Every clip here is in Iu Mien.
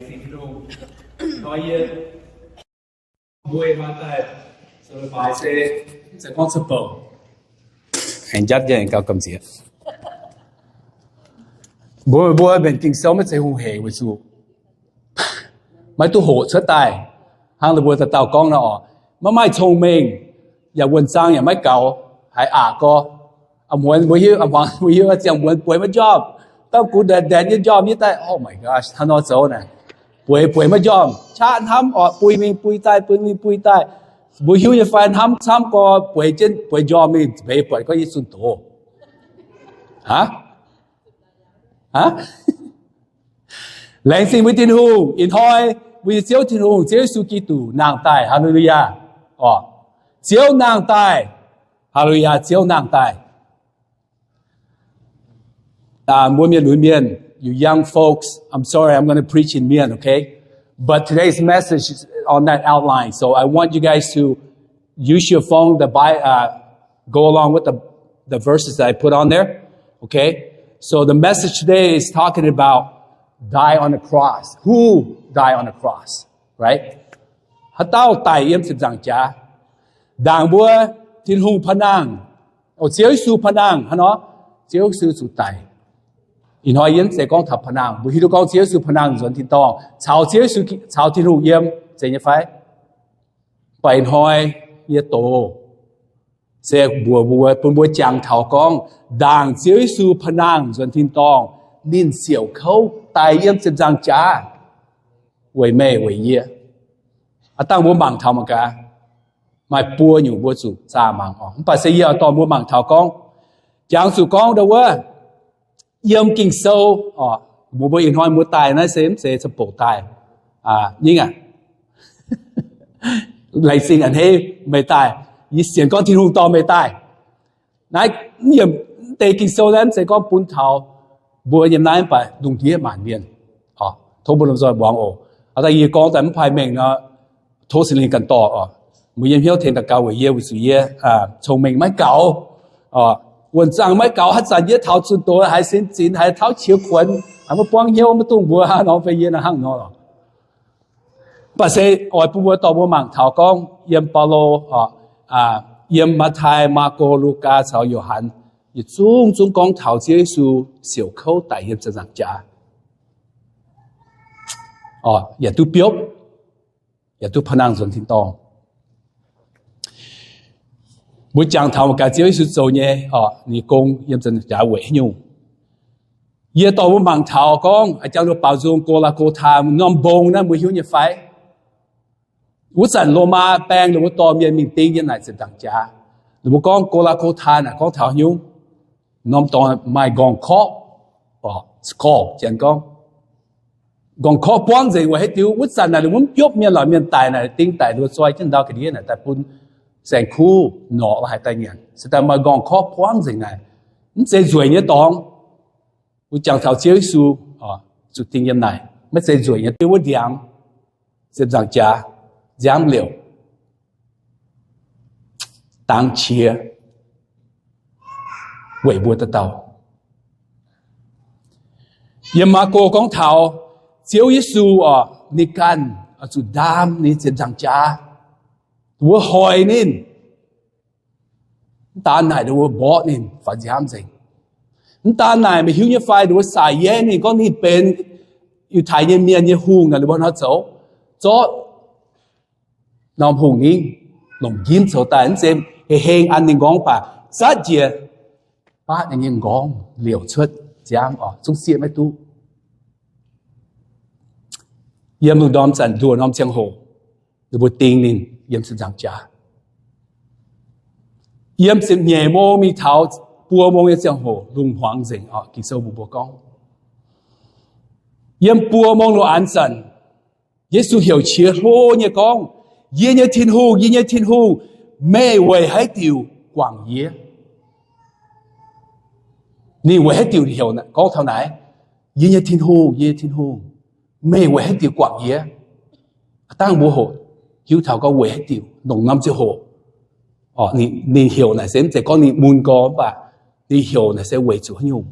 Mbuo maaih daaih, se gorngv ca'bouc, aengx njapv jienv gauh gamh nziex. Mbuo, mbuo mbenc Ging-Sou maiv zeiz hungh heic weic zuqc maiv duqv hoqc cuotv daaih. Hnangv mbuo dauh dauh gorngv nor oc, maiv maaih cong-mengh, yaac wuonh zaang yaac maiv gaux, haiz aqc gorx. A'muonz mbuo hiuv, a'muangx mbuo hiuv ziangh muonz bueix maiv njormh, dangh gux ndaetc ndaetc nyei njormh nyei daaih, oh my gosh, hnangv nor zoux naaic, bueix bueix maiv njormh, qaqv hnamv oc, bui mingh bui daaih, bui mingh bui daaih. Mbuo hiuv nyei fai hnamv camv gorx, bueix jienv bueix njormh mingh, mbeix buatc gorngv yie zunh doz. Aav, laengz zingh mbuo Tin-Hungh. Ih hnoi mbuo nyei Ziouv Tin-Hungh, Ziouv Yesu Giduc nangh daaih. Haa^lu^lu^yaa. Orqc, Ziouv nangh daaih. Haa^lu^lu^yaa, Ziouv nangh daaih. Mbuo mienh lunx mienh, you young folks, I'm sorry, I'm gonna preach in Mien, okay? But today's message is on that outline, so I want you guys to use your phone to buy, uh, go along with the, the verses that I put on there, okay? So the message today is talking about die on the cross. Who die on the cross, right? Haaix dauh daic yiem ziepc nzaangc jaax? Ndaangc mbuo Tin-Hungh pa'nangh, o, Ziouv Yesu pa'nangh hnangv nor, Ziouv Yesu zuqc daic. Ih hnoi yie mv zeiz gorngv taux pa'nangh. Mbuo hiuv duqv gorngv Ziouv Yesu pa'nangh nzuonx tin-dorngh caux Ziouv Yesu, caux Tin-Hungh yiem, zeiz nyei fai? Mv baac ih hnoi yie doz se mbuox mbuo, bun mbuo jangx taux gorngv ndaangc Ziouv Yesu pa'nangh nzuonx tin-dorngh, ninh siouc kouv daic yiem ziepc nzaangc jaax weic meih weic yie. Aav dangh mbuo mangc taux mangc gaax, maaih buo nyungc mbuo zuqc zaah mangc oc. Mv baac se yie oix dorh mbuo mangc taux gorngv, jangx zuqc gorngv ndau wuov, yiem Ging-Sou oc, mbuo, mbuo ih hnoi mbuo daaih naaiv se mv zeiz ca'bouc daaih. Aa, nyingv aac, laengz zingh a'hneiv meih daaih. Yie sienx gorngv Tin-Hungh dorh meih daaih. Naaiv yiemc deix Ging-Sou naaiv mv zeiz gorngv bun taux mbuo yiem naaiv, mv baac lungh ndiev maanc mienh. Tov mbuo lomh nzoih muangx oc. Aa, daaih yie gorngv daaih mv haih mengh nor, tov Singx Lingh ganh dorh oc. Mbuo yiem hnyouv tengx daux gaux weic yie, weic zuqc yie cong-mengh maiv gaux, wuonh zaangh maiv gaux. Haaix zanc yie taux zunh doz haiz sin zinx, haiz tauv qiex kuonx, haiz maiv buangv hnyouv, maiv dungx mbuox hnangv nor, fai yie hnangv nor. Mv baac se oix bun mbuo dorh mbuo mangc taux gorngv yiem Baulo, yiem Matv^tai, Maako, Lugaa caux Yo^han, yietc zungv zungv gorngv taux Ziouv Yesu siouc kouv daic yiem ziepc nzaangc jaax, yaac duqv biopv, yaac duqv pa'nangh nzuonx tin-dorngh. Mbuo jangx taux mangc gaax Ziouv Yesu zoux nyei, ninh gong yiem ziepc nzaangc jaax weic haaix nyungc. Yie dorh mbuo mangc taux gorngv, aa, jangx nduqc baaux nzung Go^laa^go^taa norm mbong naaiv, mbuo hiuv nyei fai? Wuov zanc Lomaa baeng ninh mbuo dorh mienh mingh ding yiem naaic ziepc nzaangc jaax. Ninh mbuo gorngv Go^laa^go^taa naaic gorngv taux haaix nyungc? Norm dorngx maaih nqorngv-korqv, skull, janx gorngv. Nqorngv-korqv buangv nzengc weic haaix diuc? Wuov zanc naaic ninh mbuo mv biopv mienh lorqc, mienh daic naaic, ding daic, ninh mbuo zoi jienv ndau ga'ndiev naaic daaih bun saeng-kuv norqc la'haaix daaih nyanc, se daaih maaih nqorngv-korqv buangv nzengc naaic. Mv zeiz nzueic nyei dorngx. Mbuo jangx taux Ziouv Yesu zuqc ding yiem naaic, maiv zeiz nzueic nyei, diuh wuov ndiangx, ziepc nzaangc jaax, nziaamv liouc, dangx qiex weic mbuo dauh dauh. Yiem Maako gorngv taux Ziouv Yesu oc, ninh ganh zuqc ndaam ninh ziepc nzaangc jaax, wuov hoic ninh. Mv daan naaic, ninh mbuo mborqv ninh faaux nziaamv nzengc. Mv daan naaic, meih hiuv nyei fai, ninh mbuo saaix yeiv ninh, gorngv ninh benx Yiutai nyei mienh nyei hungh nor, ninh mbuo hnangv zoux, zorqv norm hungh ningv longc njimv zoux daaih, mv zeiz heh heng an ninh nqorngv, mv baac zatv njiec, baav ninh nyei nqorngv liouc cuotv nziaamv oc, zungv sieqv maiv duqv. Yiem lungh ndorm zanc nduoh norm ziangh hoc, ninh mbuo ding ninh yiem ziepc nzaangc jaax. Yiem ziepc nyeic mong mingh taux buo mong nyei ziangh hoc, lungh hmuangx nzengc oc, Ging-Sou mbuox mbuo gorngv. Yiem buo mong lungh aanx zanc, Yesu heuc qiex hlo nyei gorngv, Yie nyei Tin-Hungh, yie nyei Tin-Hungh, meih weic haaix diuc guangc yie? Ninh weic haaix diuc heuc gorngv taux naaic, Yie nyei Tin-Hungh, yie nyei Tin-Hungh, meih weic haaix diuc guangc yie? Dangh mbuo hoqc hiuv taux gorngv weic haaix diuc, longc norm ziangh hoc. Ninh heuc naaic se mv zeiz gorngv ninh mun gorx, mv baac ninh heuc naaic se weic zuqc haaix nyungc.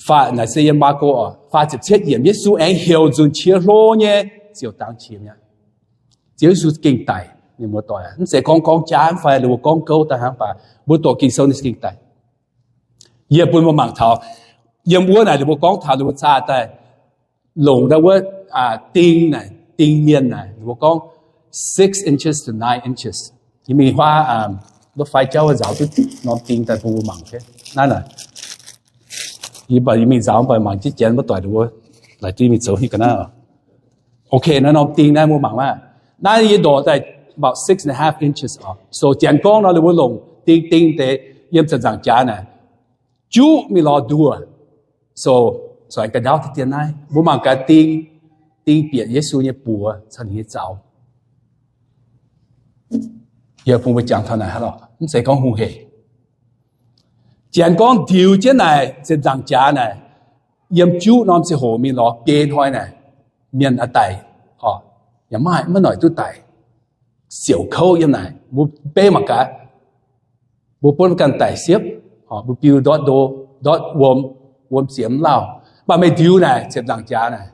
Faah naaic se yiem Maako oc, faah ziepc cietv yiemc, Yesu aengx heuc nzunc qiex hlo nyei ziouc dangx qiex mi'aqv. Ziouv Yesu gengh daic, mienh muoz-doic. Mv zeiz gorngv gorngv jaav fai ninh mbuo gorngv gouv daaih hnangv, mv baac mbuo doqc Ging-Sou ninh se gengh daic. Yie bun mbuo mangc taux, yiem wuov naaic ninh mbuo gorngv taux ninh mbuo zaah daaih longc ndau wuov ding naaic, ding mienh naaic, ninh mbuo gorngv six inches to nine inches. Yie mingh huaav, wuov fai jauv nzaaux duqv norm ding daaih bun mbuo mangc. Naaiv naaic, yie mingh nzaaux mv baac mangc jienv janx wuov doic ninh mbuo laaic duqv mingh zoux hnyouv ga'naaiv. Ok, naaiv norm ding naaiv mbuo mangc maah. Naaiv yie ndorqc daaih about six and a half inches oc. So janx gorngv nor ninh mbuo longc ding, ding deix yiem ziepc nzaangc jaax naaic juqv mingh lorz nduoh. So, so aengx ga'ndaauv deix dien naaiv mbuo mangc gaax ding, ding bieqc Yesu nyei buoz caux ninh nyei zaux. Yie bun mbuo jangx taux naaic hnangv lorqc, mv zeiz gorngv hungh heic. Janx gorngv ndiux jienv naaic ziepc nzaangc jaax naaic, yiem juqv norm ziangh hoc mingh lorz biei hnoi naaic, mienh a'daic, yaac maaih maiv noic duqv daic. Siouc kouv yiem naaic, mbuo beiv mangc gaax, mbuo buonv ganh daic siepv, mbuo biu ndortv ndo, ndortv wuom, wuom ziemx lauh. Mv baac meih ndiux naaic ziepc nzaangc jaax naaic,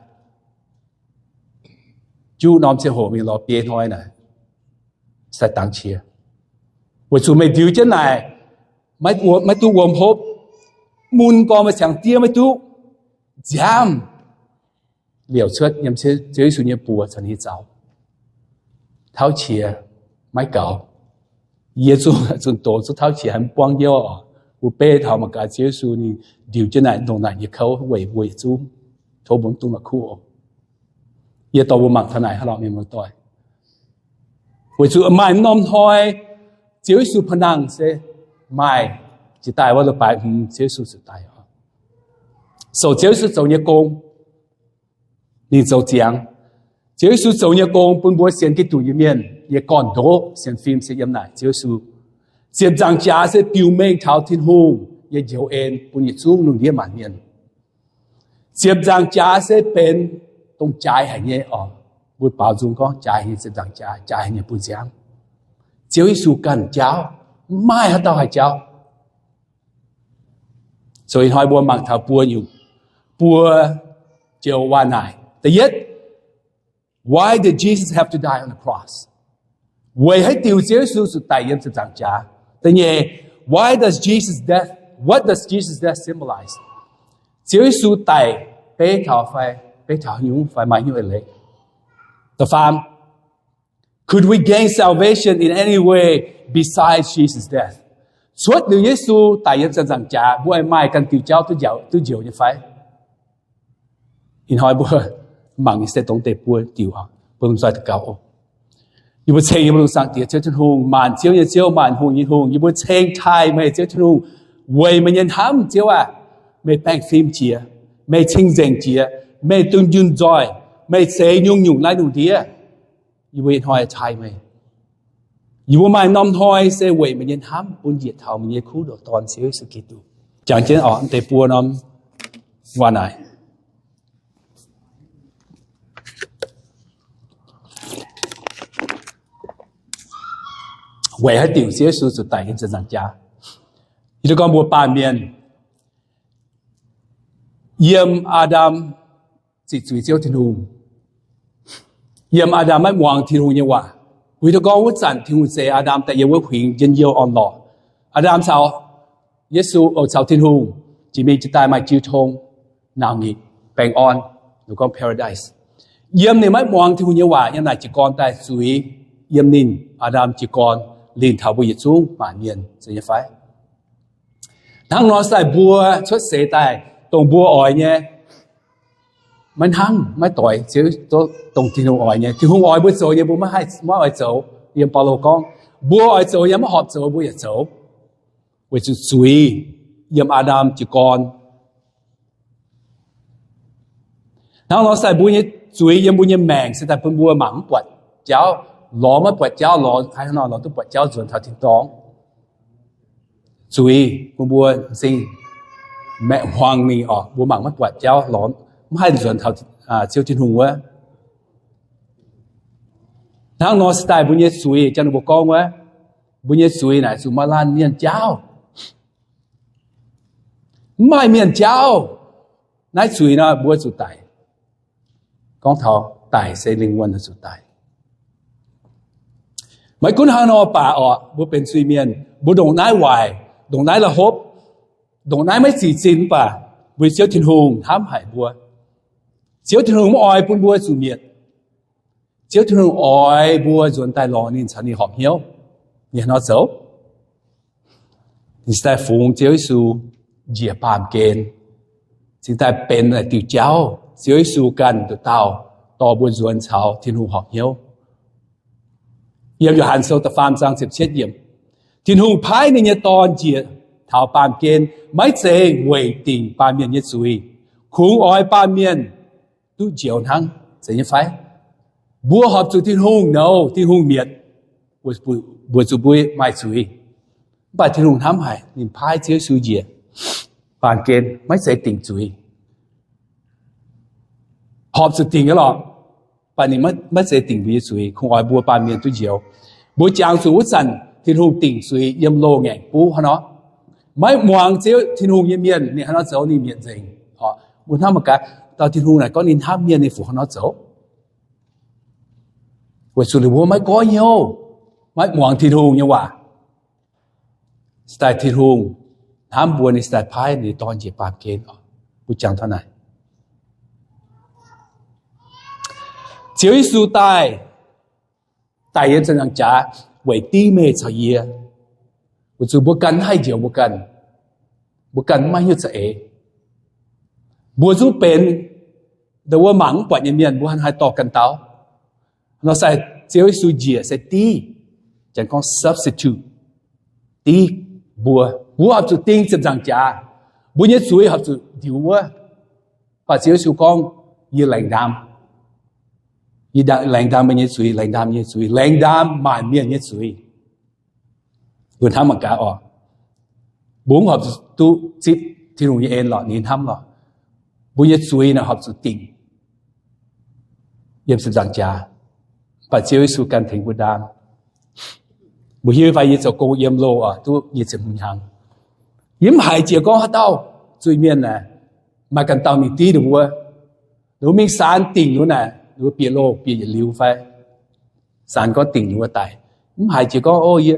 juqv norm ziangh hoc mingh lorz biei hnoi naaic, sai dangx qiex. Weic zuqc meih ndiux jienv naaic, maiv duqv wuom hopv, mun gorngv meih ziangx diev maiv duqv, nziaamv liouc cuotv yiem Ziouv Yesu nyei buoz caux ninh nyei zaux. Tauv qiex maiv gaux. Yie zunh zunh doz zuqc tauv qiex haiz mv buangv hnyouv oc. Mbuo beiv taux mangc gaax Ziouv Yesu ninh ndiux jienv naaic ndongc naaic nyei kouv weic mbuo yietc zungv. Tov mbuo mv dungx la'kuqv oc. Yie dorh mbuo mangc taux naaic hnangv lorqc, mienh muoz-doic. Weic zuqc maaih norm hnoi Ziouv Yesu pa'nangh se maaih jiex daaih wuov lo baaix hmz Ziouv Yesu ziouc daic oc. So Ziouv Yesu zoux nyei gong, ninh zoux ziangx. Ziouv Yesu zoux nyei gong bun mbuo sienx Giduc nyei mienh nyei gorn-ndoqv sienx fim se yiem naaic Ziouv Yesu. Ziepc nzaangc jaax se biux mengh taux Tin-Hungh nyei njoux en bun yietc zungv lungh ndiev maanc mienh. Ziepc nzaangc jaax se benx dongh jaaix haic nyei oc. Mbuo baaux nzung gorngv jaaix haic nyei ziepc nzaangc jaax, jaaix haic nyei bun nziaamv. Ziouv Yesu ganh jaauv, mv maaih haaix dauh haih jaauv. So ih hnoi mbuo mangc taux buo nyungc, buo joux waac-naaic. Da'yietv, why did Jesus have to die on the cross? Weic haaix diuc Ziouv Yesu zuqc daic yiem ziepc nzaangc jaax? Da'nyeic, why does Jesus' death, what does Jesus' death symbolize? Ziouv Yesu daic beiv taux fai, beiv taux haaix nyungc fai maaih haaix nyungc eix leiz? Da'faam, could we gain salvation in any way besides Jesus' death? Cuotv liuz Yesu daic yiem ziepc nzaangc jaax, mbuo aengx maaih ganh diuh jauv duqv njoux, duqv njoux nyei fai? Ih hnoi mbuo mangc nyei se dongh deix buo diuc oc. Mbuo lomh nzoih daux gaux oc. Yie mbuo ceng yie mbuo lungh zaangc Diex Ziouv Tin-Hungh, maanc ziouv nyei Ziouv, maanc hungh nyei Hungh. Yie mbuo ceng taaih meih, Ziouv Tin-Hungh, weic meih nyei hnamv, Ziouv aac, meih baengh fim jiex, meih cing-nzengc jiex, meih dunh yunh nzoih, meih zeix nyungc-nyungc naaiv lungh ndiev. Yie mbuo ih hnoi taaih meih. Yie mbuo maaih norm hnoi se weic meih nyei hnamv bun njiec taux meih nyei kuv ndoqc Dorn, Ziouv Yesu Giduc. Jangx jienv oc, deix buo norm waac-naaic. Weic haaix diuc Ziouv Yesu zuqc daic yiem ziepc nzaangc jaax? Yie duqv gorngv mbuo baamh mienh yiem Aa^ndam ziqc zuiz Ziouv Tin-Hungh, yiem Aa^ndam maiv muangx Tin-Hungh nyei waac. Mbuo hiuv duqv gorngv wuov zanc Tin-Hungh zeix Aa^ndam daaih yiem wuov huingx njien-youh orn-lorqc. Aa^ndam caux Yesu, o, caux Tin-Hungh jiex mingh jiex daaih maaih jiu tong, nauc nyitc, baengh orn, gorngv paradise. Yiem ninh maiv muangx Tin-Hungh nyei waac, yiem naaic jiez gorn daaih zuiz yiem ninh, Aa^ndam jiez gorn, linh taux mbuo yietc zungv maanc mienh, zeiz nyei fai? Hnangv nor se daaih mbuo cuotv seix daaih, dongh mbuo oix nyei, maiv hnangv, maiv doix Ziouv, dongh Tin-Hungh oix nyei. Tin-Hungh oix mbuo zoux nyei, mbuo maiv haih, maiv oix zoux. Yiem Baulo gorngv, mbuo oix zoux nyei, maiv horpc zoux, mbuo yaac zoux. Weic zuqc zuiz yiem Aa^ndam jiez gorn. Hnangv nor se daaih mbuo nyei zuiz yiem mbuo nyei maengc se daaih bun mbuo mangc mv buatc jauv, lorz maiv buatc jauv, lorz haaix nor lorz duqv buatc jauv nzuonx taux tin-dorngh. Zuiz bun mbuo m'zing maeqc hmuangx mingh oc, mbuo mangc maiv buatc jauv, lorz mv haih nzuonx taux Ziouv Tin-Hungh wuov. Hnangv nor se daaih mbuo nyei zuiz, jang ninh mbuo gorngv wuov, mbuo nyei zuiz naaic zuqc maaih laanh mienh jaauv. Mv maaih mienh jaauv. Naaiv zuiz nor mbuo zuqc daic. Gorngv taux daic se lingh wuonh zuqc daic. Maiv gunv hnangv nor baac orqc, mbuo benx zuiz-mienh, mbuo ndongc naaiv waaic, ndongc naaiv la'hopv, ndongc naaiv maiv zic zinh mv baac mbuo Ziouv Tin-Hungh hnamv haic mbuo. Ziouv Tin-Hungh maiv oix bun mbuo zuqc mietc. Ziouv Tin-Hungh oix mbuo nzuonx daaih lorz ninh caux ninh horpc hnyouv. Ninh hnangv nor zoux, ninh cingx daaih fungx Ziouv Yesu njiec baamh gen, cingx daaih benx diuh jauv. Ziouv Yesu ganh nduqc dauh dorh mbuo nzuonx caux Tin-Hungh horpc hnyouv. Yiem Yo^han Sou da'faam zaang ziepc cietv yiemc, Tin-Hungh paaiv ninh nyei Dorn njiec taux baamh gen maiv zeiz weic dingc baamh mienh nyei zuiz, kungx oix baamh mienh duqv njoux hnangv. Zeiz nyei fai? Mbuo horpc zuqc Tin-Hungh nouh, Tin-Hungh mietc, mbuo zuqc mbui maaih zuiz. Mv baac Tin-Hungh hnamv haic, ninh paaiv Ziouv Yesu njiec baamh gen maiv zeiz dingc zuiz. Horpc zuqc dingc nyei lorqc, mv baac ninh maiv zeiz dingc mbuo nyei zuiz, kungx oix mbuo baamh mienh duqv njoux. Mbuo jangx zuqc wuov zanc Tin-Hungh dingc zuiz yiem loz-ngaengc buv hnangv nor. Maiv muangx Ziouv Tin-Hungh nyei mienh ninh hnangv nor zoux ninh mietc nzengc. Mbuo hnamv mangc gaax, dauh Tin-Hungh naaic gorngv ninh hnamv mienh ninh fungc hnangv nor zoux, weic zuqc ninh mbuo maiv goiv hnyouv, maiv muangx Tin-Hungh nyei waac. Cingx daaih Tin-Hungh hnamv mbuo, ninh cingx daaih paaiv ninh nyei Dorn njiec baamh gen. Mbuo jangx taux naaic, Ziouv Yesu daaih, daic yiem ziepc nzaangc jaax weic div meih caux yie, weic zuqc mbuo ganh maiv haih njoux mbuo ganh, mbuo ganh maiv maaih hnyouv za'eix. Mbuo zungv benx ndau wuov mangc mv buatc nyei mienh, mbuo haih dorh ganh dau. Nor se Ziouv Yesu njiec se div, janx gorngv substitute, div mbuo. Mbuo horpc zuqc ding ziepc nzaangc jaax, mbuo nyei zuiz horpc zuqc ndiux wuov. Mv baac Ziouv Yesu gorngv, yie laengz ndaam, yie laengz ndaam meih nyei zuiz, laengz ndaam yie nyei zuiz, laengz ndaam maanc mienh nyei zuiz. Mbuo hnamv mangc gaax oc, mbuo mv horpc zuqc duqv zipv Tin-Hungh nyei en lorqc, ninh hnamv lorqc. Mbuo nyei zuiz naaic horpc zuqc dingc yiem ziepc nzaangc jaax. Mv baac Ziouv Yesu ganh tengx mbuo ndaam. Mbuo hiuv fai yie zoux gong yiem loh oc, duqv nyic ziepc hmz hnyangx, yie mv haiz jiex gorngv haaix dauh zuiz-mienh naaic maaih ganh dauh mingh div ninh mbuo. Ninh mbuo mingh saanx dingc ninh mbuo naaic, ninh mbuo bieqc loh bieqc yietc liuz fai saanx gorngv dingc ninh mbuo daic. Mv haiz jiex gorngv, o, yie,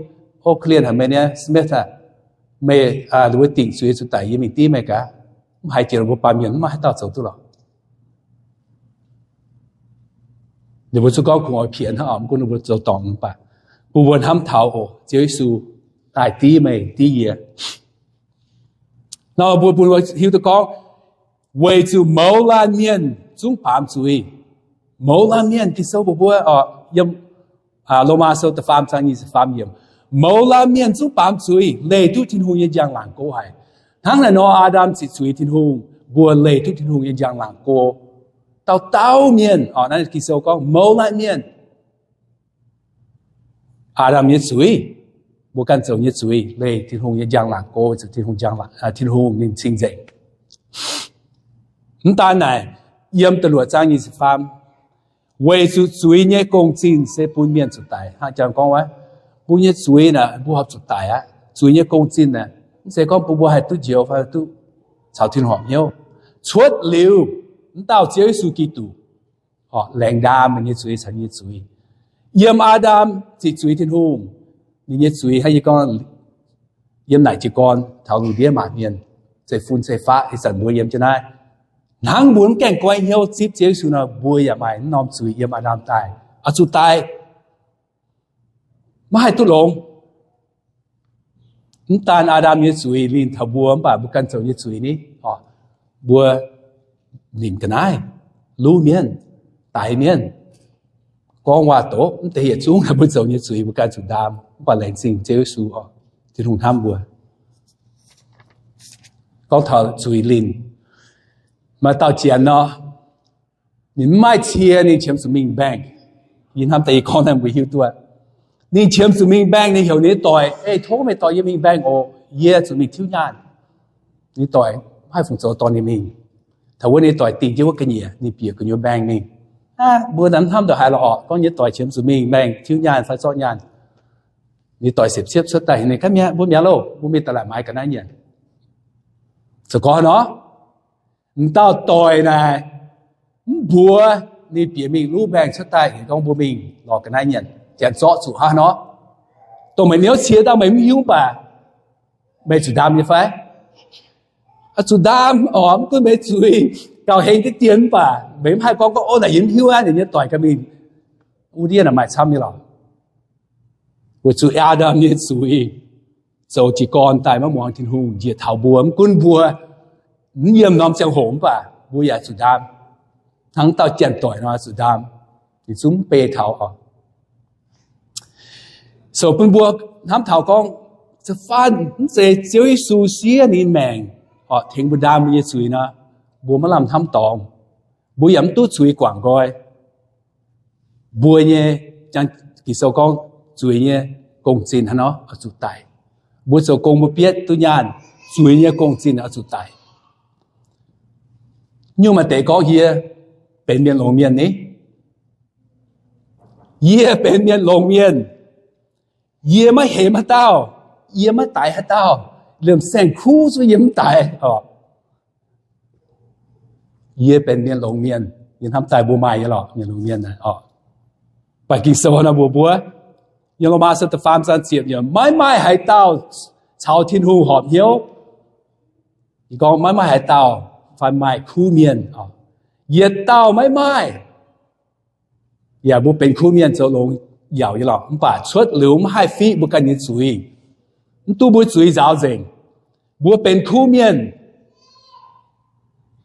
o, korv-lienh haic meih nyei Smith aah, meih, ninh mbuo dingc zuiz zuqc daic, yie mingh div meih gaax. Mv haiz jiex ninh mbuo baamh mienh mv maaih haaix dauh zoux duqv lorqc. Ninh mbuo zungv gorngv kungx oix piex hnangv oc, mv gunv ninh mbuo zoux dorngc mv baac bun mbuo hnamv taux oc, Ziouv Yesu daaih div meih div yie. Nor mbuo, mbuo hiuv duqv gorngv, weic zuqc mouz laanh mienh zungv baamz zuiz. Mouz laanh mienh, Ging-Sou mbuox mbuo oc, yiem Lomaa Sou da'faam zaang nyic ziepc faam yiemc, mouz laanh mienh zungv baamz zuiz leih duqv Tin-Hungh nyei njang-laangc go haic. Hnangv naaiv nor, Aa^ndam ziqc zuiz Tin-Hungh, mbuo leih duqv Tin-Hungh nyei njang-laangc go. Dauh dauh mienh, naaiv Ging-Sou gorngv mouz laanh mienh, Aa^ndam nyei zuiz, mbuo ganh zoux nyei zuiz leih Tin-Hungh nyei njang-laangc go, zuqc Tin-Hungh njang-laangc, Tin-Hungh ninh cing-nzengc. Mv daan naaic, yiem da'luoqc zaang nyic ziepc faam, weic zuqc zuiz nyei gong-zinh se bun mienh zuqc daic. Hnangv jang gorngv wuov, mbuo nyei zuiz naaic mbuo horpc zuqc daic aqv. Zuiz nyei gong-zinh naaic mv zeiz gorngv bun mbuo haih duqv njoux fai duqv caux Tin-Hungh horpc hnyouv. Cuotv liuz m'dauh Ziouv Yesu Giduc, laengz ndaam meih nyei zuiz caux yie nyei zuiz. Yiem Aa^ndam ziqc zuiz Tin-Hungh, ninh nyei zuiz hnangv yie gorngv, yiem naaic jiez gorn taux lungh ndiev maanc mienh, zeiv-fun zeiv-faqv, ih zanc mbuo yiem jienv naaiv. Hnangv mbuo mv gaengh goiv hnyouv zipv Ziouv Yesu nor, mbuo yaac maaih mv norm zuiz yiem Aa^ndam daaih, oix zuqc daic, maiv haih duqv longx. Mv daan Aa^ndam nyei zuiz linh taux mbuo, mv baac mbuo ganh zoux nyei zuiz ni, mbuo nimc ga'naaiv, luv mienv, daix mienv, gorngv waac-doqv, mv deix yietc zungv naaiv mbuo zoux nyei zuiz mbuo ganh zuqc ndaam. Mv baac laengz zingh Ziouv Yesu oc, Tin-Hungh hnamv mbuo. Gorngv taux zuiz linh, maaih dauh janx nor, ninh mv maaih cie, ninh qiemx zuqc mingh bank. Yie hnamv daaih yie gorngv naaiv mbuo hiuv duqv, ninh qiemx zuqc mingh bank, ninh heuc ninh nyei doic, Ei, tov meih doic yie mingh bank oc, yie zuqc mingh tiuv nyaanh. Ninh doic mv haih fungc zoux dorh ninh mingh. Taux wuov ninh doic dingh jienv wuov ga'nyiec, ninh bieqc gu'nyuoz bank mingh. Aa, mbuo mv hnamv ndongc haaix lorqc, gorngv ninh nyei doic qiemx zuqc mingh bank tiuv nyaanh fai zorqv nyaanh. Ninh doic siepv-siepv cuotv daaih, ninh gorngv, Mbuo mi'aqv loh, mbuo mingh da'laatc maaiz ga'naaiv nyanc. Zoux gorngv nor, M'dauh doic naaic, mv mbuox ninh bieqc mingh luv mbaengx cuotv daaih, gorngv mbuo mingh lorz ga'naaiv nyanc, janx zorqv zuqc hnangv nor. Dongh meih niouv cie dauh meih mv hiuv baac meih zuqc ndaam nyei fai? Zuqc ndaam oc, mv gunv meih zuiz gauh heng diqv dien mv baac meih mv haih gorngv, gorngv, Ov, naaic yie mv hiuv aqv, ninh nyei doic ganh mingh. Wuov ndiev naaic maaih camv nyei lorqc. Weic zuqc Aa^ndam nyei zuiz zoux jiez gorn daaih maiv muangx Tin-Hungh njiec taux mbuo. Mv gunv mbuo mv yiem norm ziangh hoc mv baac mbuo yaac zuqc ndaam. Hnangv dauh janx-doic nor zuqc ndaam, ninh zungv mv bei taux oc. So bun mbuo hnamv taux gorngv, se faanh mv zeiz Ziouv Yesu siev ninh maengc oc tengx mbuo ndaam mbuo nyei zuiz nor, mbuo maiv lamh hnamv dorngx. Mbuo yaac mv duqv zuiz guangc nqoi. Mbuo nyei, Ging-Sou gorngv zuiz nyei gong-zinh hnangv nor oix zuqc daic. Mbuo zoux gong mbuo bietv duqv nyaanh, zuiz nyei gong-zinh oix zuqc daic. Nyungc maaih deix gorngv, Yie benx mienh longx mienh ni. Yie benx mienh longx mienh. Yie maiv hemx haaix dauh. Yie maiv daix haaix dauh. Liemh saeng-kuv zungv yie mv daix oc. Yie benx mienh longx mienh. Yie hnamv daaih mbuo maaih nyei lorqc, mienh longx mienh oc. Mv baac Ging-Sou nor mbuox mbuo, yiem Lomaa sou da'faam zaang ziepc yiemc, maiv maaih haaix dauh caux Tin-Hungh horpc hnyouv. Yie gorngv maiv maaih haaix dauh fai maaih kuv mienh oc. Yietc dauh maiv maaih. Yaac mbuo benx kuv mienh zoux longx yaac nyei lorqc, mv baac cuotv liuz maiv haih fiqv mbuo ganh nyei zuiz. Mv duqv mbuo zuiz nzaaux nzengc. Mbuo benx kuv mienh.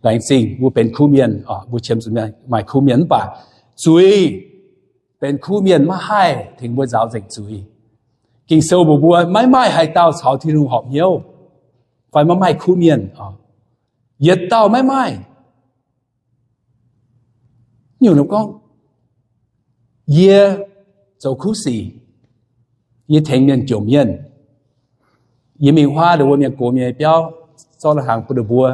Laengz zingh mbuo benx kuv mienh, mbuo qiemx zuqc maaih kuv mienh, mv baac zuiz, benx kuv mienh maiv haih tengx mbuo nzaaux nzengc zuiz. Ging-Sou mbuox mbuo maiv maaih haaix dauh caux Tin-Hungh horpc hnyouv, fai maiv maaih kuv mienh. Yietc dauh maiv maaih. Nyungc gorngv, yie zoux kuv sic, yie tengx mienh jomc mienh. Yie mingh huaav ndongc wuov mienh gox mienh nyei biauv, zorqv la'hnaangx bun ninh mbuo.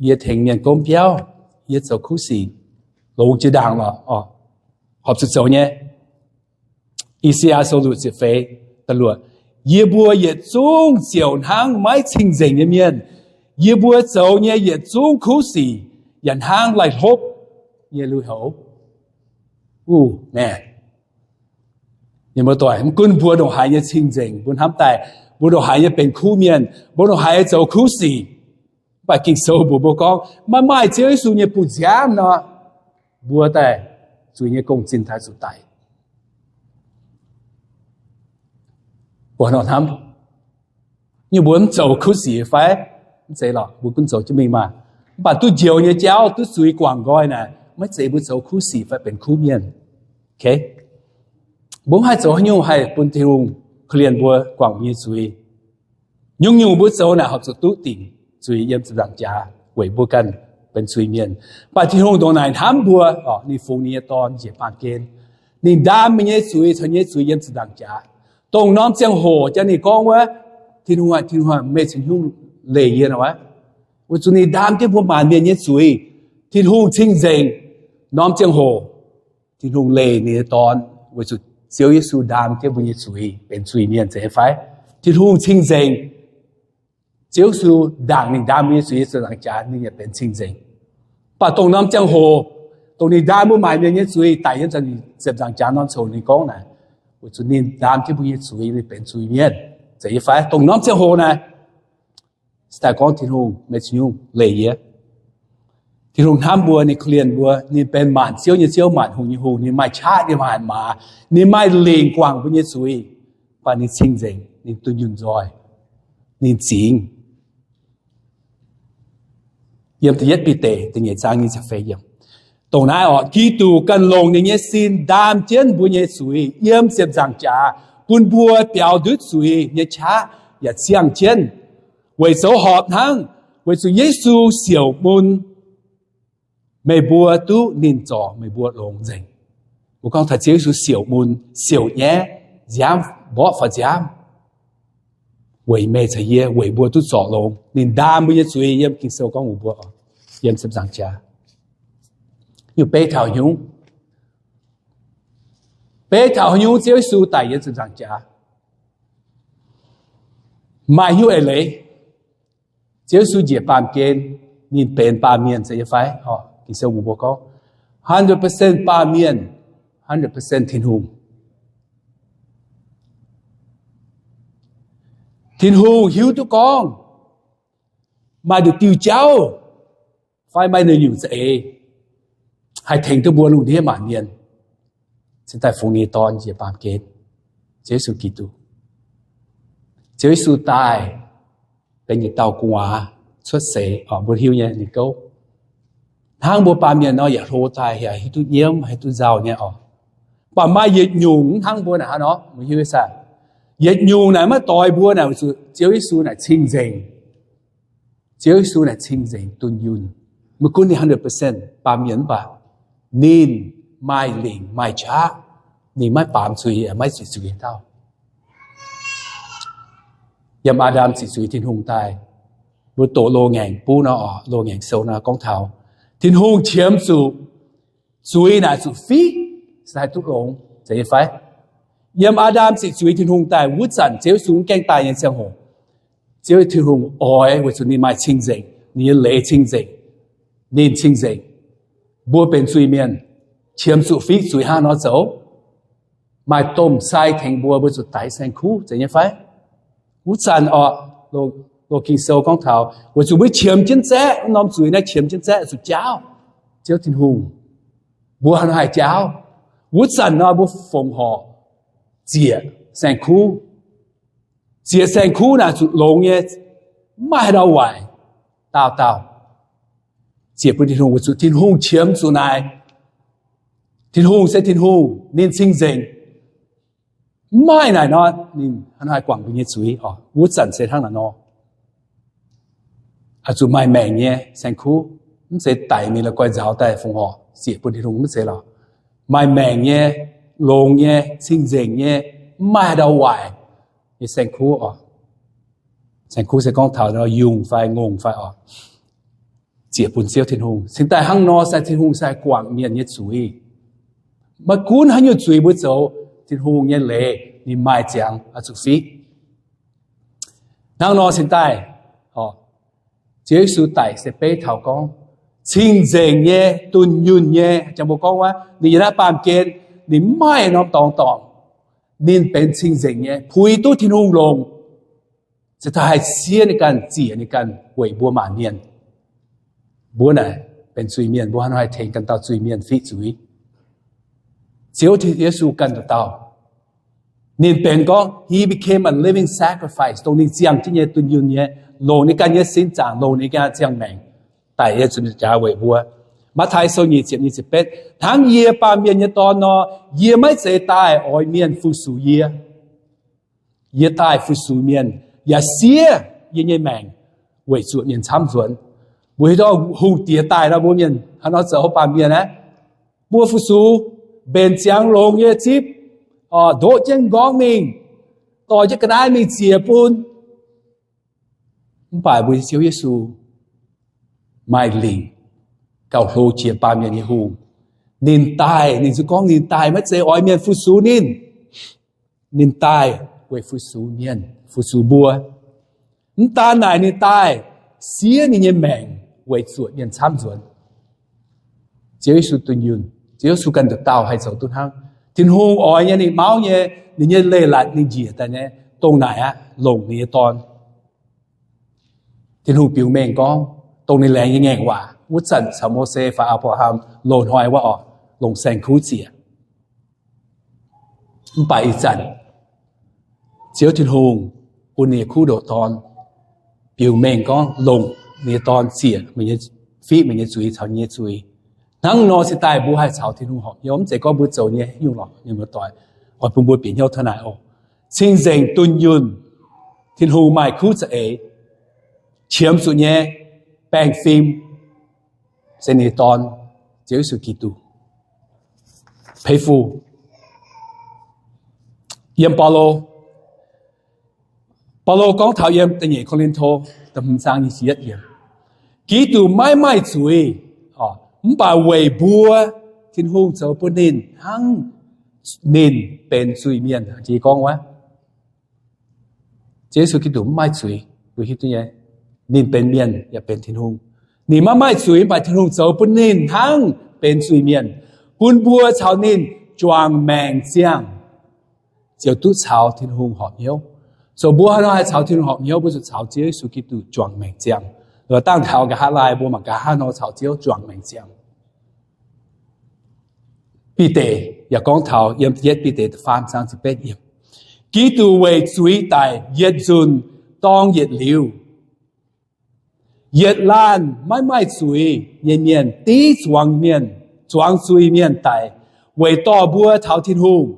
Yie tengx mienh gomv biauv, yie zoux kuv sic, longx jiex ndaangc lorqc. Horpc zuqc zoux nyei. I^saa^yaa Sou luoqc ziepc feix da'luoqc, yie mbuo yietc zungv ziouc hnangv maiv cing-nzengc nyei mienh. Yie mbuo zoux nyei yietc zungv kuv sic yaac hnangv laih hlopv nyei lui-houx. Ov, mienh muoz-doic, mv gunv mbuo ndongc haaix nyei cing-nzengc, mbuo hnamv daaih mbuo ndongc haaix nyei benx kuv mienh, mbuo ndongc haaix nyei zoux kuv sic, mv baac Ging-Sou mbuox mbuo gorngv maiv maaih Ziouv Yesu nyei bun nziaamv nor, mbuo daaih zuiz nyei gong-zinh taaih zuqc daic. Mbuo hnamv, nyungc mbuo mv zoux kuv sic fai? Mv zeiz lorqc, mbuo gunv zoux jienv mingh maah. Mv baac duqv njoux nyei jauv, duqv zuiz guangc nqoi naaic, maiv zeiz mbuo zoux kuv sic fai benx kuv mienh. Mbuo mv haih zoux haaix nyungc haih bun Tin-Hungh korv-lienh mbuo guangc mbuo nyei zuiz. Nyungc-nyungc mbuo zoux naaic horpc zuqc duqv dingc zuiz yiem ziepc nzaangc jaax weic mbuo ganh benx zuiz-mienh. Mv baac Tin-Hungh ndongc naaic hnamv mbuo, ninh fungx ninh nyei Dorn njiec baamh gen. Ninh ndaam meih nyei zuiz caux yie nyei zuiz yiem ziepc nzaangc jaax. Dongh norm ziangh hoc jangx ninh gorngv wuov, Tin-Hungh aah, Tin-Hungh aah, meih cingx nyungc leih yie nor wuov, weic zuqc ninh ndaam jienv mbuo maanc mienh nyei zuiz. Tin-Hungh cing-nzengc. Norm ziangh hoc Tin-Hungh leih ninh nyei Dorn weic zuqc Ziouv Yesu ndaam jienv mbuo nyei zuiz benx zuiz-mienh, zeiz fai? Tin-Hungh cing-nzengc. Ziouv Yesu ndaangc ninh ndaam mbuo nyei zuiz yiem ziepc nzaangc jaax, ninh yaac benx cing-nzengc. Mv baac dongh norm ziangh hoc, dongh ninh ndaam mbuo maanc mienh nyei zuiz daic yiem ziepc nzaangc jaax norm ziangh hoc ninh gorngv naaic, weic zuqc ninh ndaam jienv mbuo nyei zuiz, ninh benx zuiz-mienh, zeiz fai? Dongh norm ziangh hoc naaic, se daaih gorngv Tin-Hungh, meih cingx nyungc leih yie. Tin-Hungh hnamv mbuo, ninh korv-lienh mbuo, ninh benx maanc ziouv nyei Ziouv, maanc hungh nyei Hungh, ninh maaih qaqv, ninh maaih maaz, ninh maaih lingc guangc mbuo nyei zuiz. Mv baac ninh cing-nzengc, ninh dunh yunh nzoih, ninh zingx. Yiem da'yietv Bide da'nyeic zaang nyei ziepc feix yiemc, dongh naaiv oc, Giduc ganh longc ninh nyei sin ndaam jienv mbuo nyei zuiz yiem ziepc nzaangc jaax, bun mbuo biaux ndutv zuiz nyei qaqv yaac ziangh jienv, weic zoux horpc hnangv, weic zuqc Yesu siouc mun, meih mbuo duqv ninh zorc meih mbuo longx nzengc. Mbuo gorngv taux Ziouv Yesu siouc mun, siouc nyaiv, nziaamv, mborqv faaux nziaamv, weic meih caux yie, weic mbuo duqv zorc longx. Ninh ndaam mbuo nyei zuiz yiem Ging-Sou gorngv mbuox mbuo, yiem ziepc nzaangc jaax. Nyungc beiv taux haaix nyungc? Beiv taux haaix nyungc Ziouv Yesu daic yiem ziepc nzaangc jaax? Maaih hnyouv eix leiz. Ziouv Yesu njiec baamh gen, ninh benx baamh mienh zeiz nyei fai? Ging-Sou mbuox mbuo gorngv, hundred percent baamh mienh, hundred percent Tin-Hungh. Tin-Hungh hiuv duqv gorngv maaih nduqc diuh jauv fai maaih nduqc nyungc za'eix haih tengx duqv mbuo lungh ndiev maanc mienh, cingx daaih fungx ninh nyei Dorn njiec baamh gen, Ziouv Yesu Giduc. Ziouv Yesu daaih benx yietc dauh gu'nguaaz cuotv seix, mbuo hiuv nyei ninh gouv. Hnangv mbuo baamh mienh nor, yaac hlo daaih yaac hiuv duqv nyiemv, hiuv duqv nzauh nyei oc. Mv baac maaih yietc nyungc hnangv mbuo naaic hnangv nor, mbuo hiuv nyei saah? Yietc nyungc naaic maiv doix mbuo naaic weic zuqc Ziouv Yesu naaic cing-nzengc. Ziouv Yesu naaic cing-nzengc dunh yunh. Maiv gunv ninh hundred percent baamh mienh mv baac ninh maaih lingc maaih qaqv, ninh maiv baamz zuiz, maiv ziqc zuiz dauh. Yiem Aa^ndam ziqc zuiz Tin-Hungh daaih, mbuo doqc loz-ngaengc buv nor, loz-ngaengc sou nor gorngv taux Tin-Hungh qiemx zuqc zuiz naaic zuqc fiqv, se haih duqv longx, zeiz nyei fai? Yiem Aa^ndam ziqc zuiz Tin-Hungh daaih wuov zanc Ziouv Yesu mv gaengh daaih nyei ziangh hoc, Ziouv Tin-Hungh oix weic zuqc ninh maaih cing-nzengc, ninh nyei leiz cing-nzengc, ninh cing-nzengc. Mbuo benx zuiz-mienh, qiemx zuqc fiqv zuiz hnangv nor zoux, maaih domh sai tengx mbuo, mbuo zuqc daix saeng-kuv, zeiz nyei fai? Wuov zanc oc, loz Ging-Sou gorngv taux weic zuqc mbuo qiemx jienv zaeqv, wuov norm zuiz naaiv qiemx jienv zaeqv zuqc jaauv Ziouv Tin-Hungh. Mbuo hnangv haaix jaauv? Wuov zanc nor mbuo fongc horc ziec saeng-kuv. Ziec saeng-kuv naaic zuqc longx nyei, mv maaih haaix dauh waaic, daauh dauh ziec bun Tin-Hungh weic zuqc Tin-Hungh qiemx zuqc naaic. Tin-Hungh se Tin-Hungh, ninh cing-nzengc. Mv maaih naaic nor ninh hnangv haaix guangc mbuo nyei zuiz oc. Wuov zanc se hnangv naaic nor, zuqc maaih maengc nyei saeng-kuv, mv zeiz daic mingh la'guaih nzaaux daaih fongc horc ziec bun Tin-Hungh, mv zeiz lorqc. Maaih maengc nyei, longx nyei, cing-nzengc nyei, mv maaih haaix dauh waaic nyei saeng-kuv oc. Saeng-kuv se gorngv taux nor yungh fai ngongh fai oc, ziec bun Ziouv Tin-Hungh. Cingx daaih hnangv nor se Tin-Hungh se haih guangc mienh nyei zuiz. Maiv gunv haaix nyungc zuiz mbuo zoux, Tin-Hungh nyei leiz ninh maaih ziangx oix zuqc fiqv. Hnangv nor cingx daaih, Ziouv Yesu daic se beiv taux gorngv cing-nzengc nyei, dunh yunh nyei. Jangx mbuo gorngv wuov, ninh yiem naaiv baamh gen, ninh mv maaih norm dorngx dorngc. Ninh benx cing-nzengc nyei, puix duqv Tin-Hungh longc, se taux haih siev ninh ganh, ziec ninh ganh weic mbuo maanc mienh. Mbuo naaic benx zuiz-mienh, mbuo hnangv nor haih tengx ganh dauh zuiz-mienh fiqv zuiz? Ziouv Yesu ganh dauh dauh, ninh benx gorngv he became a living sacrifice, dongh ninh ziangh jienv nyei, dunh yunh nyei, longc ninh ganh nyei sin zaangc, longc ninh ganh ziangh maengc daic nyei zuqc jaax weic mbuo. Matv^taai Sou nyic ziepc nyic ziepc betv, hnangv yie, Baamh Mienh nyei Dorn nor, yie maiv zeiz daaih oix mienh fu-sux yie. Yie daaih fu-sux mienh, yaac siev yie nyei maengc weic zuoqc mienh camv nzuonx. Mbuo hiuv duqv hungh diex daaih nor, mbuo mienh hnangv nor zoux baamh mienh aqv. Mbuo fu-sux, mbenc ziangx longx nyei zipv, ndoqv jienv m'nqorngv mingh, dorh jienv ga'naaiv mingh ziec bun. Mv baac mbuo nyei Ziouv Yesu maaih lingc, gauh hlo jiex baamh mienh nyei hungh. Ninh daaih, ninh se gorngv ninh daaih maiv zeiz oix mienh fu-sux ninh. Ninh daaih weic fu-sux mienh, fu-sux mbuo. Mv daan naaic ninh daaih siev ninh nyei maengc weic zuoqc mienh camv nzuonx. Ziouv Yesu dunh yunh, Ziouv Yesu ganh nduqc dauh haih zoux duqv hnangv. Tin-Hungh oix nyei, ninh mauv nyei, ninh nyei leiz-latc ninh njiec daaih nyei, dongh naaic aqv, longc ninh nyei Dorn. Tin-Hungh biux mengh gorngv, dongh ninh laengz nyei ngaengc waac wuov zanc caux Mose fai Apc^laa^ham loz-hnoi wuov oc, longc saeng-kuv ziec. Mv baac ih zanc Ziouv Tin-Hungh bun ninh nyei kuv ndoqc Dorn, biux mengh gorngv longc ninh nyei Dorn ziec meih nyei, fiqv meih nyei zuiz caux yie nyei zuiz. Hnangv nor cingx daaih mbuo haih caux Tin-Hungh horpc hnyouv. Mv zeiz gorngv mbuo zoux nyei nyungc lorqc, mienh muoz-doic, oix bun mbuo bieqc hnyouv taux naaic oc. Cing-nzengc dunh yunh, Tin-Hungh maaih kuv za'eix, qiemx zuqc nyei baengh fim se ninh nyei Dorn, Ziouv Yesu Giduc. Peix fu. Yiem Baulo, Baulo gorngv taux yiem da'nyeic Ko^lin^to da'hmz zaang nyic ziepc yietv yiemc, Giduc maiv maaih zuiz, mv baac weic mbuo, Tin-Hungh zoux bun ninh hnangv ninh benx zuiz-mienh. Jiex gorngv wuov, Ziouv Yesu Giduc mv maaih zuiz, mbuo hiuv duqv nyei. Ninh benx mienh yaac benx Tin-Hungh. Ninh maiv maaih zuiz, mv baac Tin-Hungh zoux bun ninh hnangv benx zuiz-mienh, bun mbuo caux ninh juangc maengc ziangh, ziouc duqv caux Tin-Hungh horpc hnyouv. Zoux mbuo haaix nor haih caux Tin-Hungh horpc hnyouv? Mbuo zuqc caux Ziouv Yesu Giduc juangc maengc ziangh. Dangh taux nqa'haav laai mbuo mangc gaax haaix nor caux Ziouv juangc maengc ziangh. Bide yaac gorngv taux yiem yietv Bide da'faam zaang ziepc betv yiemc, Giduc weic zuiz daic yietc nzunc dorng yietc liuz, yietc laanh maiv maaih zuiz nyei mienh, div zuangx mienh, zuangx zuiz mienh daic, weic dorh mbuo taux Tin-Hungh.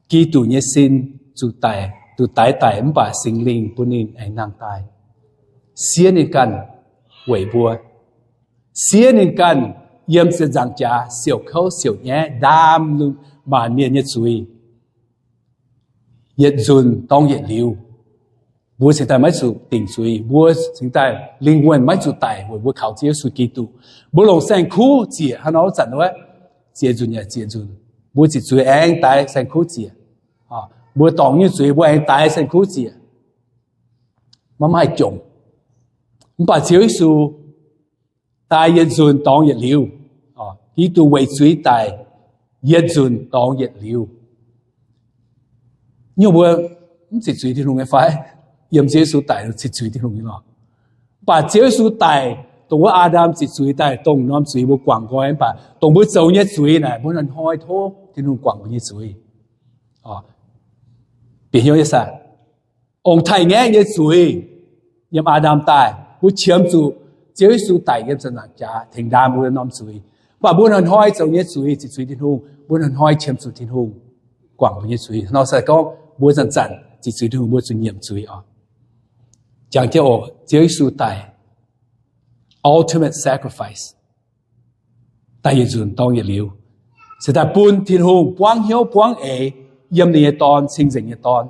Giduc nyei sin zuqc daic, zuqc daix daic, mv baac Singx Lingh bun ninh aengx nangh daaih, siev ninh ganh weic mbuo, siev ninh ganh yiem ziepc nzaangc jaax siouc kouv siouc nyaiv ndaam maanc mienh nyei zuiz yietc nzunc dorng yietc liuz. Mbuo cingx daaih maiv zuqc dingc zuiz, mbuo cingx daaih lingh wuonh maiv zuqc daic weic mbuo kaux Ziouv Yesu Giduc. Mbuo longc saeng-kuv ziec hnangv nor wuov zanc wuov, ziec nzunc yaac ziec nzunc, mbuo ziqc zuiz aengx daix saeng-kuv ziec. Mbuo dorngc nyei zuiz mbuo aengx daix saeng-kuv ziec, maiv maaih jomc. Mv baac Ziouv Yesu daaih yietc nzunc dorngx yietc liuz. Giduc weic zuiz daic yietc nzunc dorngx yietc liuz. Nyungc mbuo mv ziqc zuiz Tin-Hungh nyei fai? Yiem Ziouv Yesu daic ziqc zuiz Tin-Hungh nyei lorqc. Mv baac Ziouv Yesu daic, dongh wuov Aa^ndam ziqc zuiz daaih, dongh norm zuiz mbuo guangc nqoi, mv baac dongh mbuo zoux nyei zuiz naaic, mbuo hnoi-hnoi tov Tin-Hungh guangc mbuo nyei zuiz. Bieqc hnyouv nyei saah? Ong-taaix-ngaeqv nyei zuiz, yiem Aa^ndam daaih, mbuo qiemx zuqc Ziouv Yesu daic yiem ziepc nzaangc jaax tengx ndaam mbuo norm zuiz. Mv baac mbuo hnoi-hnoi zoux nyei zuiz ziqc zuiz Tin-Hungh, mbuo hnoi-hnoi qiemx zuqc Tin-Hungh guangc mbuo nyei zuiz. Nor se gorngv mbuo zanc-zanc ziqc zuiz Tin-Hungh, mbuo zuqc nyiemc zuiz oc. Jangx jienv oc, Ziouv Yesu daic, ultimate sacrifice, daic yietc nzunc dorng yietc liuz, se daaih bun Tin-Hungh buangv hnyouv buangv eix yiem ninh nyei Dorn, cing-nzengc nyei Dorn.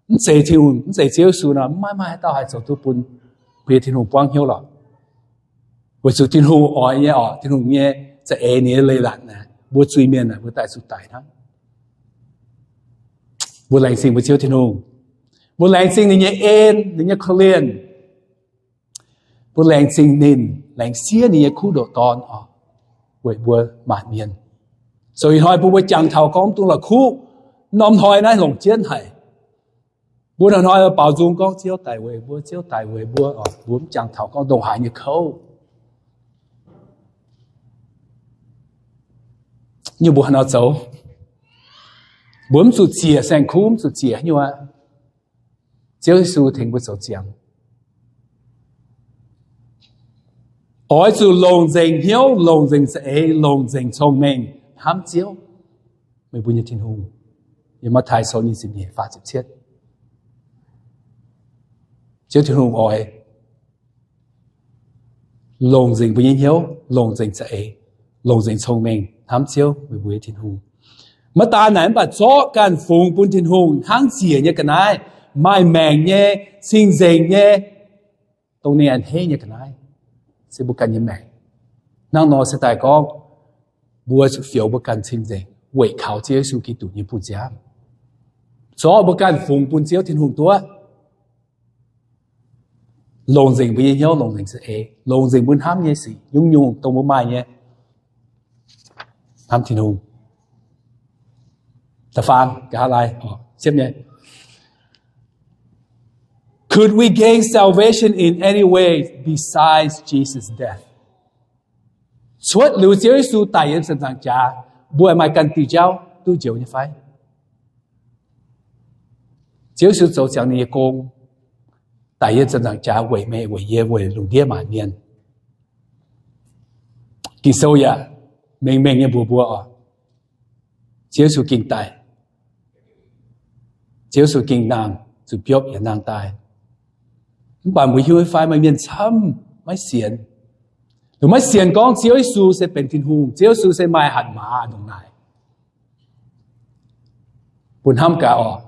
Mv zeiz Tin-Hungh, mv zeiz Ziouv Yesu nor, maiv maaih haaix dauh haih zoux duqv bun mbuo nyei Tin-Hungh buangv hnyouv lorqc. Weic zuqc Tin-Hungh oix nyei oc, Tin-Hungh nyei za'eix, ninh nyei leiz-latc naaic, mbuo zuiz-mienh naaic mbuo daaih zuqc daic hnangv. Mbuo laengz zingh mbuo Ziouv Tin-Hungh. Mbuo laengz zingh ninh nyei en, ninh nyei korv-lienh. Mbuo laengz zingh ninh, laengz siev ninh nyei kuv ndoqc Dorn oc, weic mbuo maanc mienh. So ih hnoi bun mbuo jangx taux gorngv mv dungx la'kuqv norm hnoi naaiv longc jienv haic. Mbuo hnoi-hnoi baaux nzung gorngv Ziouv daic weic mbuo, Ziouv daic weic mbuo oc, mbuo mv jangx taux gorngv ndongc haaix nyei kouv. Nyungc mbuo haaix nor zoux? Mbuo mv zuqc ziec saeng-kuv, mv zuqc ziec nyungc aqv. Ziouv Yesu tengx mbuo zoux ziangx. Oix zuqc longc nzengc hnyouv, longc nzengc za'eix, longc nzengc cong-mengh hnamv Ziouv, meih mbuo nyei Tin-Hungh. Yiem Matv^taai Sou nyic ziepc nyeic faah ziepc cietv. Ziouv Tin-Hungh oix longc nzengc mbuo nyei hnyouv, longc nzengc za'eix, longc nzengc cong-mengh hnamv Ziouv, meih mbuo nyei Tin-Hungh. Maiv daan naaic mv baac zorqv ganh fungx bun Tin-Hungh hnangv ziec nyei ga'naaiv, maaih maengc nyei, cing-nzengc nyei, dongh ninh a'hneiv nyei ga'naaiv, se mbuo ganh nyei maengc. Hnangv nor se daaih gorngv mbuo zuqc fioux mbuo ganh cing-nzengc weic kaux Ziouv Yesu Giduc nyei buoz-nziaamv. Zorqv mbuo ganh fungx bun Ziouv Tin-Hungh duqv. Longc nzengc mbuo nyei hnyouv, longc nzengc za'eix, longc nzengc mbuo hnamv nyei sic, nyungc-nyungc dongh mbuo maaih nyei, hnamv Tin-Hungh. Da'faam, nqa'haav laai, ziepv nyei. Could we gain salvation in any way besides Jesus' death? Cuotv liuz Ziouv Yesu daic yiem ziepc nzaangc jaax, mbuo maaih ganh diuh jauv duqv njoux nyei fai? Ziouv Yesu zoux ziangx ninh nyei gong, daic yiem ziepc nzaangc jaax weic meih, weic yie, weic lungh ndiev maanc mienh. Ging-Sou yaac mengh-mengh nyei mbuox mbuo oc, Ziouv Yesu gengh daic, Ziouv Yesu gengh nangh, zuqc biopv yaac nangh daaih. Mv baac mbuo hiuv fai maaih mienh camv maiv sienx. Ninh maiv sienx gorngv Ziouv Yesu se benx Tin-Hungh, Ziouv Yesu se maaih hatc maaz ndongc naaic. Mbuo hnamv gaax oc,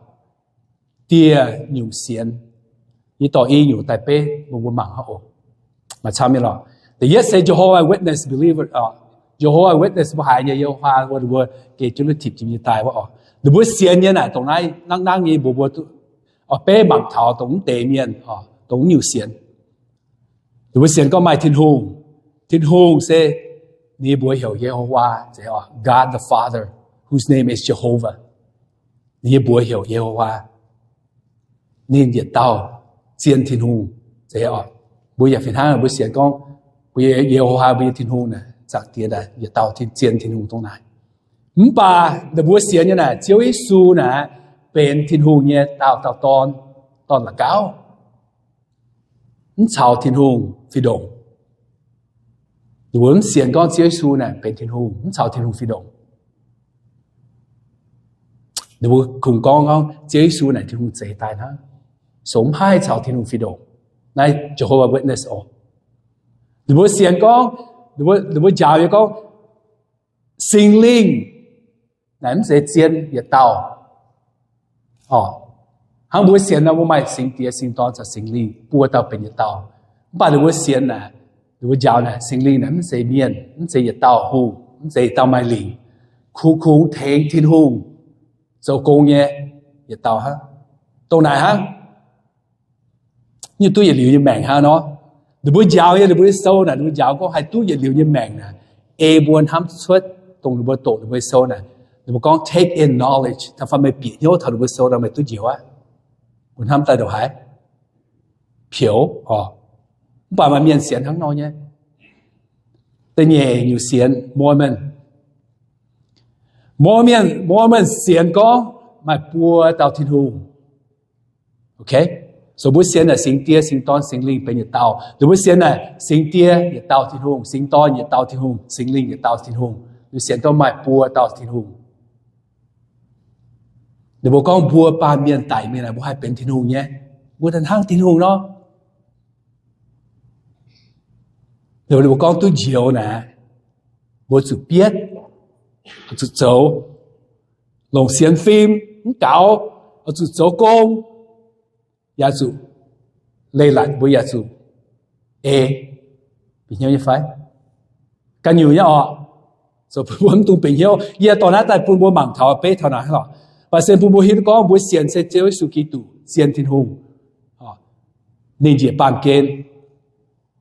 dieh nyungc sienx, yie dorh i nyungc daaih beiv bun mbuo mangc hnangv oc. Maaih camv nyei lorqc. Da'yietv se Jehovah Witness believer oc. Jehovah Witness mbuo haiz nyei, Ye^ho^waa wuov, ninh mbuo geh jienv luv tipc jiex nyei daaih wuov oc. Ninh mbuo sienx nyei naaic dongh naaiv nangv nangv nyei mbuox mbuo oix beiv mangc taux dongh mv deix mienh oc, dongh nyungc sienx. Ninh mbuo sienx gorngv maaih Tin-Hungh. Tin-Hungh se ninh nyei mbuox heuc Ye^ho^waa, God the Father, whose name is Jehovah. Ninh nyei mbuox heuc Ye^ho^waa. Ninh yietc dauh zien Tin-Hungh. Mbuo yaac fih hnangv mbuo sienx gorngv mbuo Ye^ho^waa, mbuo nyei Tin-Hungh naaic, Zaangc Diex naaic yietc dauh zien Tin-Hungh dongh naaic. Mv baac ninh mbuo sienx nyei naaic, Ziouv Yesu naaic benx Tin-Hungh nyei daauh dauh dorn, dorn-la'gauv, mv caux Tin-Hungh fih ndongc. Ninh mbuo mv sienx gorngv Ziouv Yesu naaic benx Tin-Hungh, mv caux Tin-Hungh fih ndongc. Ninh mbuo kungx gorngv, gorngv Ziouv Yesu naaic Tin-Hungh zeix daaih hnangv, so mv haih caux Tin-Hungh fih ndongc. Naaiv Jehovah Witness oc. Ninh mbuo sienx gorngv, ninh mbuo njaaux nyei gorngv Singx Lingh naaic mv zeiz zien yietc dauh. Hnangv mbuo sienx nor, mbuo maaih Singx Diex, Singx Dorn caux Singx Lingh buo dauh benx yietc dauh. Mv baac ninh mbuo sienx naaic, ninh mbuo njaaux naaic Singx Lingh naaic mv zeiz mienh, mv zeiz yietc dauh hungh, mv zeiz yietc dauh maaih lingc, kungx, kungx tengx Tin-Hungh zoux gong nyei yietc dauh hnangv. Dongh naaic hnangv. Nyungc duqv yietc liuz nyei maengc hnangv nor. Ninh mbuo njaaux nyei, ninh mbuo nyei sou naaic, ninh mbuo njaaux gorngv haih duqv yietc liuz nyei maengc naaic, ei mbuo hnamv cuotv dongh ninh mbuo doqc ninh mbuo nyei sou naaic. Ninh mbuo gorngv take in knowledge, da'faanh meih bieqc hnyouv taux ninh mbuo sou daaih meih duqv njoux aqv. Mbuo hnamv daaih ndongc haaix? Peux oc. Mv baac maaih mienh sienx hnangv nor nyei. Da'nyeic nyungc sienx, Mormon. Mormon, Mormon sienx gorngv maaih buo dauh Tin-Hungh. Okay? So mbuo sienx naaic Singx Diex, Singx Dorn, Singx Lingh benx yietc dauh. Ninh mbuo sienx naaic Singx Diex yietc dauh Tin-Hungh, Singx Dorn yietc dauh Tin-Hungh, Singx Lingh yietc dauh Tin-Hungh. Ninh sienx gorngv maaih buo dauh Tin-Hungh. Ninh mbuo gorngv mbuo baamh mienh daic mingh naaic mbuo haih benx Tin-Hungh nyei. Mbuo daaih hnangv Tin-Hungh nor. Ninh mbuo gorngv duqv njoux naaic, mbuo zuqc bietv, zuqc zoux, longc sienx fim, mv gaux, oix zuqc zoux gong, yaac zuqc leiz-latc, mbuo yaac zuqc ei. Bieqc hnyouv nyei fai? Ganh nyungc nyei oc. Zoux bun mbuo mv dungx bieqc hnyouv. Yie dorh naaiv daaih bun mbuo mangc taux beiv taux naaic lorqc. Mv baac se bun mbuo hiuv duqv gorngv mbuo sienx se Ziouv Yesu Giduc, zien Tin-Hungh, ninh njiec baamh gen,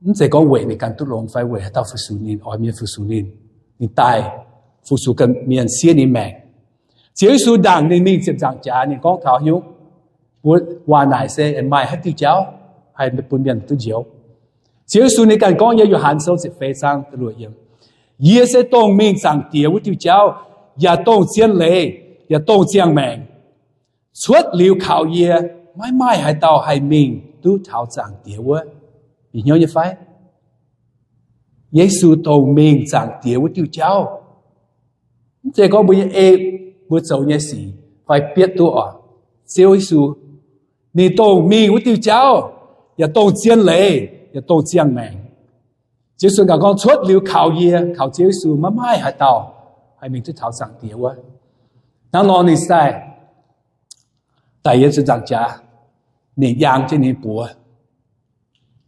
mv zeiz gorngv weic ninh ganh duqv longx fai weic haaix dauh fu-sux ninh, oix mienh fu-sux ninh. Ninh daaih fu-sux ganh mienh, siev ninh maengc. Ziouv Yesu ndaangc ninh mingh ziepc nzaangc jaax, ninh gorngv taux hnyouv, mbuo waac naaic se aengx maaih haaix diuh jauv haih bun mienh duqv njoux? Ziouv Yesu ninh ganh gorngv nyei, Yo^han Sou ziepc feix zaang da'luoqc yiemc, Yie se dongh mingh Zaangc Diex wuov diuh jauv, yaac dongh zien leiz, yaac dongh ziangh maengc. Cuotv liuz kaux yie, maiv maaih haaix dauh haih mingh duqv taux Zaangc Diex wuov. Bieqc hnyouv nyei fai? Yesu dongh mingh Zaangc Diex wuov diuh jauv. Mv zeiz gorngv mbuo nyei ei, mbuo zoux nyei sic fai bietv duqv oc. Ziouv Yesu, ninh dongh mingh wuov diuh jauv, yaac dongh zien leiz, yaac dongh ziangh maengc. Ziouv Yesu ganh gorngv, cuotv liuz kaux yie, kaux Ziouv Yesu, maiv maaih haaix dauh haih mingh duqv taux Zaangc Diex wuov. Hnangv nor ninh daaih, daaih yiem ziepc nzaangc jaax, ninh yangh jienv ninh buoz,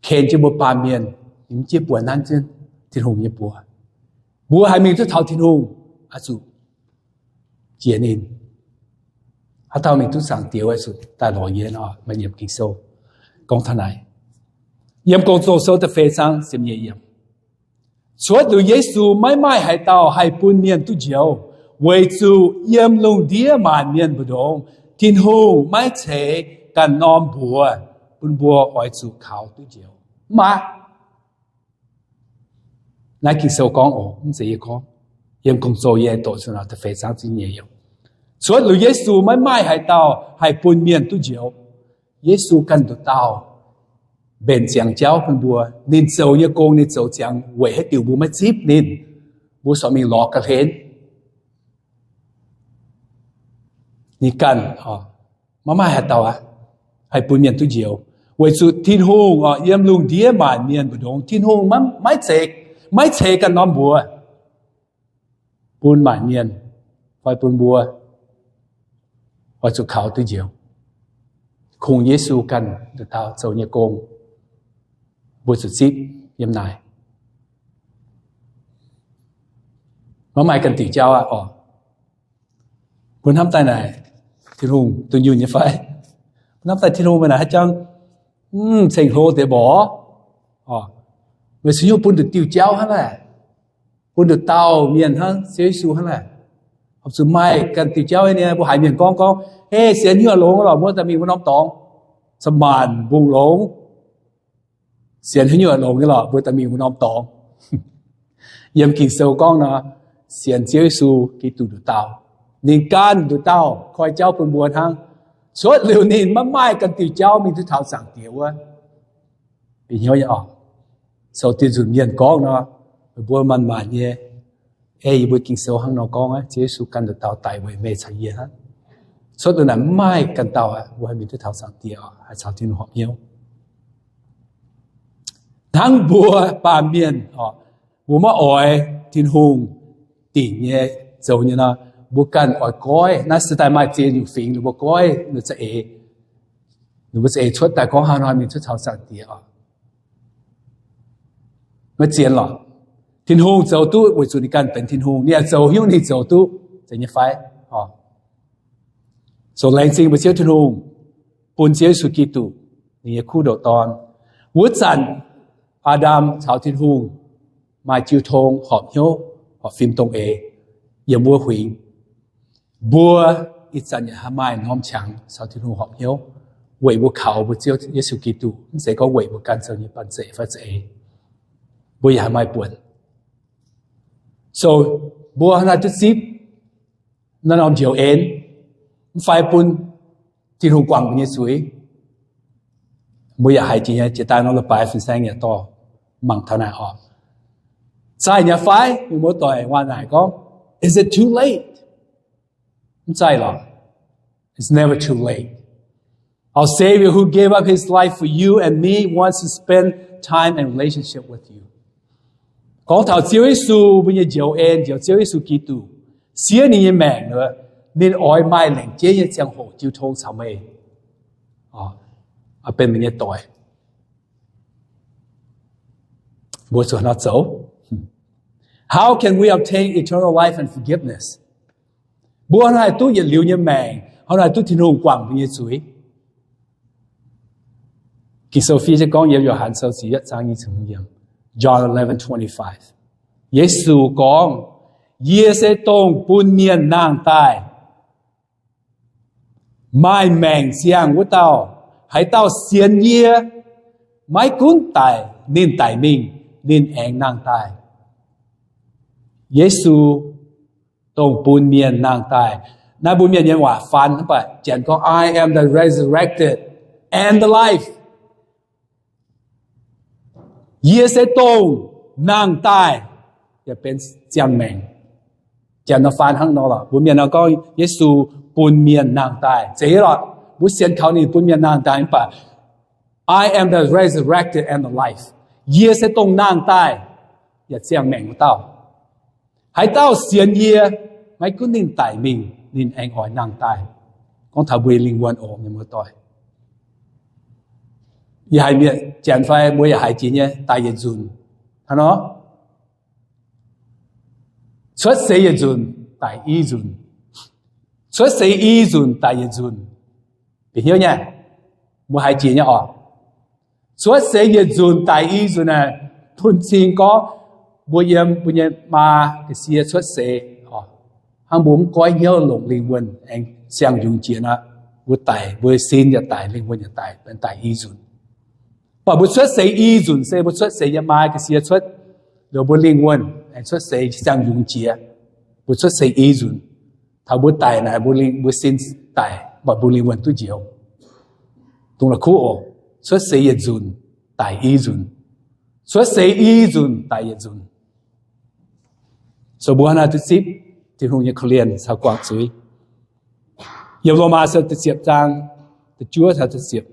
ken jienv mbuo baamh mienh, ninh mv jiex buoz nanv jienv Tin-Hungh nyei buoz. Mbuo haih mingh duqv taux Tin-Hungh, oix zuqc jiex ninh. Haaix dauh mingh duqv Zaangc Diex oix zuqc daaih lorz yie nor, maaih yiemc Ging-Sou gorngv taux naaic. Yiem Gong-Zoh Sou da'feix zaang ziepc nyeic yiemc. Cuotv liuz Yesu maiv maaih haaix dauh haih bun mienh duqv njoux, weic zuqc yiem lungh ndiev maanc mienh mbu'ndongx Tin-Hungh maiv ceix ganh norm mbuox bun mbuo oix zuqc kaux duqv njoux. Mv baac naaiv Ging-Sou gorngv oc, mv zeiz yie gorngv. Yiem Gong-Zoh yie doqc da'feix zaang ziepc nyeic yiemc. Cuotv liuz Yesu maiv maaih haaix dauh haih bun mienh duqv njoux. Yesu ganh nduqc dauh mbenc ziangx jauv bun mbuo. Ninh zoux nyei gong, ninh zoux ziangx weic haaix diuc mbuo maiv zipv ninh, mbuo corc mingh lorz ga'hlen. Ninh ganh, maiv maaih haaix dauh aqv haih bun mienh duqv njoux, weic zuqc Tin-Hungh oc, yiem lungh ndiev maanc mienh mbu'ndongx Tin-Hungh maiv, maiv ceix, maiv ceix ganh norm mbuox bun maanc mienh fai bun mbuo oix zuqc kaux duqv njoux. Kungx Yesu ganh nduqc dauh zoux nyei gong, mbuo zuqc zipv yiem naaic. Maiv maaih ganh diuc jauv aqv oc. Mbuo hnamv daaih naaic, Tin-Hungh dunh yunh nyei fai? Mbuo hnamv daaih Tin-Hungh mbuo naaic haaix jangv, mv, ceng-hlo deix mborqv oc. Weic zuqc nyungc bun nduqc diuh jauv hnangv laeh, bun nduqc dauh mienh hnangv Ziouv Yesu hnangv laeh. Horpc zuqc maaih ganh diuh jauv nyei. Mbuo haiz mienh gorngv gorngv, Ei, sienx hnyouv longx lorqc, mbuo daaih mingh wuov norm dorngx. Cin-maanc mbungh longx, sienx hnyouv longx nyei lorqc, mbuo daaih mingh wuov norm dorngx. Yiem Ging-Sou gorngv nor, sienx Ziouv Yesu Giduc nduqc dauh, ninh ganh nduqc dauh koi jauv bun mbuo hnangv. Cuotv liuz ninh maiv maaih ganh diuh jauv mingh duqv taux Zaangc Diex wuov. Bieqc hnyouv nyei oc. Sou dieh nzunc mienh gorngv nor, meih mbuo manc-manc nyei, ei yie mbuo Ging-Sou hnangv nor gorngv aqv, Ziouv Yesu ganh nduqc dauh daic weic meih caux yie hnangv. Cuotv liuz naaic maiv maaih ganh dauh aqv, mbuo haih mingh duqv taux Zaangc Diex oc, haih caux Tin-Hungh horpc hnyouv. Hnangv mbuo baamh mienh oc, mbuo maiv oix Tin-Hungh dingc nyei, zoux nyei nor, mbuo ganh oix goiv. Naaiv se daaih maaih ziex nyungc fingx ninh mbuo goiv ninh za'eix, ninh mbuo za'eix cuotv daaih gorngv haaix hnoi mingh cuotv taux Zaangc Diex oc. Maiv zien lorqc. Tin-Hungh zoux duqv weic zuqc ninh ganh benx Tin-Hungh, ninh yaac zoux hnyouv ninh zoux duqv, zeiz nyei fai? Zoux laengz zingh mbuo Ziouv Tin-Hungh bun Ziouv Yesu Giduc, ninh nyei kuv ndoqc Dorn. Wuov zanc Aa^ndam caux Tin-Hungh maaih jiu tong, horpc hnyouv, horpc fim dongh eix yiem wuov huingx. Mbuo ih zanc yaac haih maaih norm qangx caux Tin-Hungh horpc hnyouv weic mbuo kaux mbuo Ziouv Yesu Giduc, mv zeiz gorngv weic mbuo ganh zoux nyei banh zeic fai za'eix. Mbuo yaac haih maaih buonc. So mbuo hnangv naaiv duqv zipv naaiv norm njoux en, mv fai bun Tin-Hungh guangc mbuo nyei zuiz. Mbuo yaac haiz jiex nyei, jiex daaih norm leiz-baaix fin-saeng yaac dorh mangc taux naaic oc. Zaih nyei fai? Mienh muoz-doic waac naaic gorngv, is it too late? Mv zaih lorqc. It's never too late. Our Savior who gave up his life for you and me wants to spend time and relationship with you. Gorngv taux Ziouv Yesu mbuo nyei njoux en, njoux Ziouv Yesu Giduc, siev ninh nyei maengc, ninh oix maaih lengc jeiv nyei ziangh hoc jiu tong caux meih, benx meih nyei doic. Mbuo zuqc nor zoux. How can we obtain eternal life and forgiveness? Mbuo hnangv haaix duqv yietc liuz nyei maengc, hnangv haaix duqv Tin-Hungh guangc mbuo nyei zuiz? Ging-Sou fiev jienv gorngv yiem Yo^han Sou ziepc yietv zaang nyic ziepc hmz yiemc, John eleven twenty-five, Yesu gorngv, Yie se dongh bun mienh nangh daaih maaih maengc ziangh wuov dauh. Haaix dauh sienx yie, maiv gunv daic, ninh daic mingh, ninh aengx nangh daaih. Yesu dongh bun mienh nangh daaih. Naaiv mbuo Mienh nyei waac faan mv baac Janx gorngv, I am the resurrected and the life. Yie se dongh nangh daaih yaac benx ziangh maengc. Janx nor faan hnangv nor lorqc. Mbuo Mienh nor gorngv Yesu bun mienh nangh daaih. Zeiz lorqc, mbuo sienx kaux ninh bun mienh nangh daaih mv baac I am the resurrected and the life. Yie se dongh nangh daaih yaac ziangh maengc wuov dauh. Haaix dauh sienx yie, maiv gunv ninh daic mingh, ninh aengx oix nangh daaih. Gorngv taux mbuo nyei lingh wuonh oc, mienh muoz-doic. Yie haiz mienh Janx fai mbuo yaac haiz jiex nyei, daic yietc nzunc. Hnangv nor, cuotv seix yietc nzunc, daic i nzunc. Cuotv seix i nzunc, daic yietc nzunc. Bieqc hnyouv nyei, mbuo haiz jiex nyei oc. Cuotv seix yietc nzunc daic i nzunc naaic, bun cing gorngv mbuo yiem mbuo nyei maa ga'sie cuotv seix oc, hnangv mbuo mv goiv hnyouv longc lingh wuonh aengx siang-yungz jiex nor, mbuo daic, mbuo sin yaac daic, lingh wuonh yaac daic, benx daic i nzunc. Mv baac mbuo cuotv seix i nzunc se mbuo cuotv seix nyei maa ga'sie cuotv, liuz mbuo lingh wuonh aengx cuotv seix siang-yungz jiex. Mbuo cuotv seix i nzunc. Taux mbuo daic naaic, mbuo lingh, mbuo sin daic, mv baac mbuo lingh wuonh duqv njoux, dongh la'kuqv oc. Cuotv seix yietc nzunc, daic i nzunc. Cuotv seix i nzunc, daic yietc nzunc. So mbuo hnangv naaiv duqv zipv Tin-Hungh nyei korv-lienh caux guangc zuiz. Yiem Lomaa Sou da'ziepc zaang, da'juov caux da'ziepc.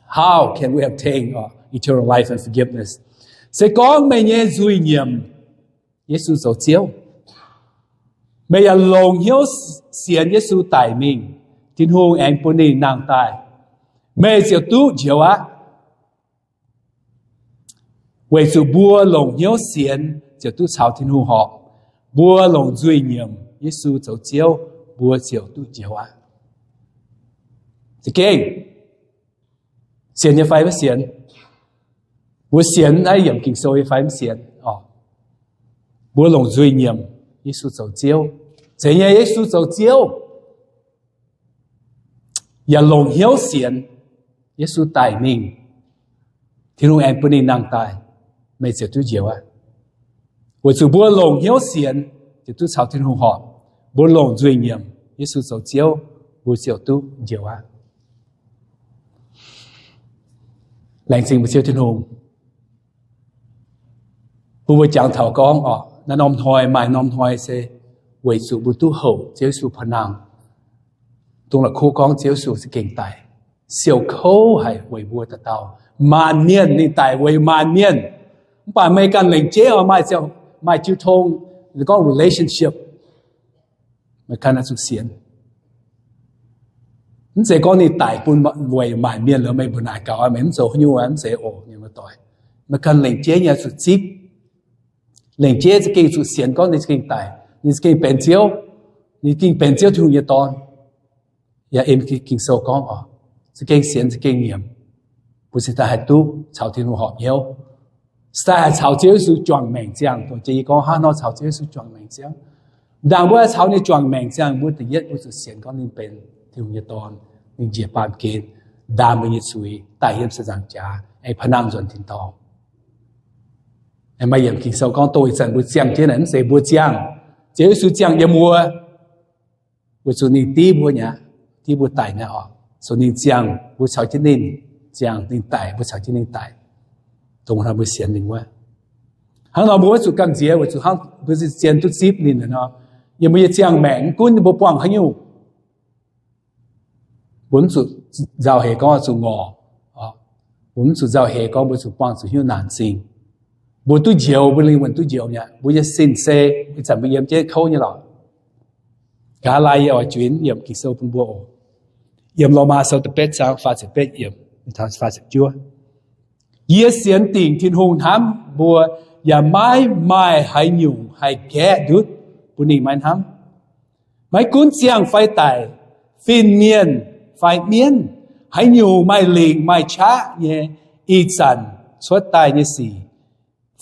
How can we obtain, uh, eternal life and forgiveness? Se gorngv meih nyei nzuih nyiemc Yesu zoux Ziouv, meih yaac longc hnyouv sienx Yesu daic mingh, Tin-Hungh aengx bun ninh nangh daaih, meih ziouc duqv njoux aqv. Weic zuqc mbuo longc hnyouv sienx ziouc duqv caux Tin-Hungh horpc. Mbuo longc nzuih nyiemc Yesu zoux Ziouv, mbuo ziouc duqv njoux aqv. Za'gengh sienx nyei fai maiv sienx? Mbuo sienx naaiv yiemc Ging-Sou nyei fai mv sienx? Mbuo longc nzuih nyiemc Yesu zoux Ziouv. Zeiz nyei, Yesu zoux Ziouv, yaac longc hnyouv sienx Yesu daic mingh. Tin-Hungh aengx bun ninh nangh daaih, meih ziouc duqv njoux aqv. Weic zuqc mbuo longc hnyouv sienx, ziouc duqv caux Tin-Hungh horpc. Mbuo longc nzuih nyiemc Yesu zoux Ziouv, mbuo ziouc duqv njoux aqv. Laengz zingh mbuo Ziouv Tin-Hungh, bun mbuo jangx taux gorngv oc, naaiv norm hnoi maaih norm hnoi se weic zuqc mbuo duqv houc Ziouv Yesu pa'nangh. Dongh la'kuqv gorngv Ziouv Yesu za'gengh daic, siou kouv haic weic mbuo dauh dauh. Maanc mienh ninh daic weic maanc mienh. Mv baac meih ganh lengc jeiv oc, maaih ziouc, maaih jiu tong, gorngv relationship, meih ganh oix zuqc sienx. Mv zeiz gorngv ninh daic bun weic maanc mienh lorz meih mbuo naaic gaux, meih mv zoux haaix nyungc, mv zeiz oc, mienh muoz doic. Meih ganh lengc jeiv nyei zuqc zipv, lengc jeiv za'gengh zuqc sienx gorngv ninh za'gengh daic, ninh za'gengh benx Ziouv, ninh za'gengh benx Ziouv Tin-Hungh nyei Dorn. Yaac em Ging-Sou gorngv oc, za'gengh sienx, za'gengh nyiemc, mbuo cingx daaih haih duqv caux Tin-Hungh horpc hnyouv, cingx daaih haih caux Ziouv Yesu juangc maengc ziangh. Dongh jiex yie gorngv hnangv nor, caux Ziouv Yesu juangc maengc ziangh. Ndaangc mbuo haih caux ninh juangc maengc ziangh, mbuo da'yietv mbuo zuqc sienx gorngv ninh benx Tin-Hungh nyei Dorn, ninh njiec baamh gen, ndaam mbuo nyei zuiz, daic yiem ziepc nzaangc jaax, aengx pa'nangh nzuonx tin-dorngh. Maaih yiemc Ging-Sou gorngv, dongh ih zanc mbuo ziangh jienv naaic mv zeiz mbuo ziangh, Ziouv Yesu ziangh yiem mbuo, weic zuqc ninh div mbuo nyei, div mbuo daic nyei oc. So ninh ziangh, mbuo caux jienv ninh ziangh, ninh daic, mbuo caux jienv ninh daic. Dongh hnoi mbuo sienx ninh wuov. Hnangv nor mbuo maiv zuqc gamh nziex weic zuqc hnangv mbuo zien duqv zipv ninh nor, yiem mbuo nyei ziangh maengc mv gunv mbuo buangh haaix nyungc, mbuo mv zuqc nzauh heix gorngv zuqc ngorc. Mbuo mv zuqc nzauh heix gorngv mbuo zuqc buangh zuqc hnyouv naanc zingh. Mbuo duqv njoux, mbuo lingh wuonh duqv njoux nyei. Mbuo nyei sin se, ih zanc mbuo yiem jienv kouv nyei lorqc. Nqa'haav laai yie oix juix yiemc Ging-Sou bun mbuo oc. Yiem Lomaa Sou da'betv zaang faah ziepc betv yiemc, faah ziepc juov. Yie sienx dingc Tin-Hungh hnamv mbuo, yaac maiv maaih haaix nyungc haih nqaeqv ndutv bun ninh maiv hnamv. Maiv gunv ziangh fai daic, fin-mienh fai mienv, haaix nyungc maaih lingc maaih qaqv nyei, ih zanc cuotv daaih nyei sic,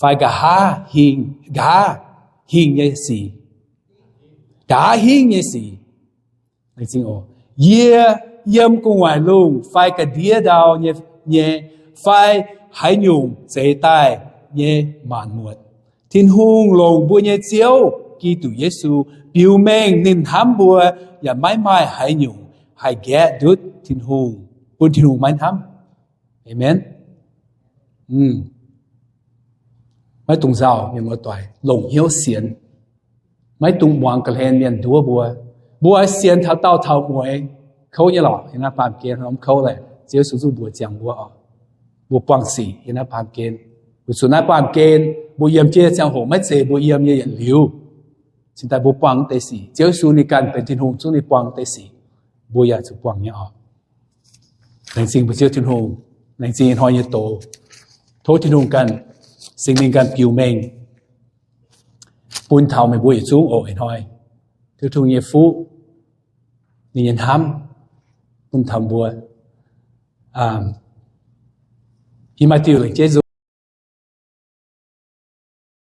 fai nqa'haav hingh, nqa'haav hingh nyei sic, nqa'haav hingv nyei sic. Yie yiem gu'nguaaic lungh fai ga'ndiev ndau nyei, nyei, fai haaix nyungc zeix daaih nyei maanc muotc, Tin-Hungh longc mbuo nyei Ziouv, Giduc Yesu, biux mengh ninh hnamv mbuo, yaac maiv maaih haaix nyungc haih nqaeqv ndutv Tin-Hungh, bun Tin-Hungh maiv hnamv. Aamen. Maiv dungx nzauh, mienh muoz-doic, longc hnyouv sienx. Maiv dungx muangx ga'hlen mienh nduov mbuo. Mbuo oix sienx taux daauh taux mueiz. Kouv nyei lorqc, yiem naaiv baamh gen mv kouv leh, Ziouv Yesu zuqc mbuox ziangx mbuo oc. Mbuo buangh sic yiem naaiv baamh gen. Weic zuqc naaiv baamh gen mbuo yiem jienv nyei ziangh hoc maiv zeiz mbuo yiem nyei yietc liuz. Cingx daaih mbuo buangh wuov deix sic, Ziouv Yesu ninh ganh benx Tin-Hungh zungv ninh buangh wuov deix sic, mbuo yaac zuqc buangh nyei oc. Laengz zingh mbuo Ziouv Tin-Hungh, laengz zingh ih hnoi nyei doz. Tov Tin-Hungh ganh, Singx Lingh ganh biux mengh bun taux meih mbuo yietc zungv oc. Ih hnoi Tin-Hungh nyei fuqv, ninh nyei hnamv bun taux mbuo. Ih maaih diuh lengc jeiv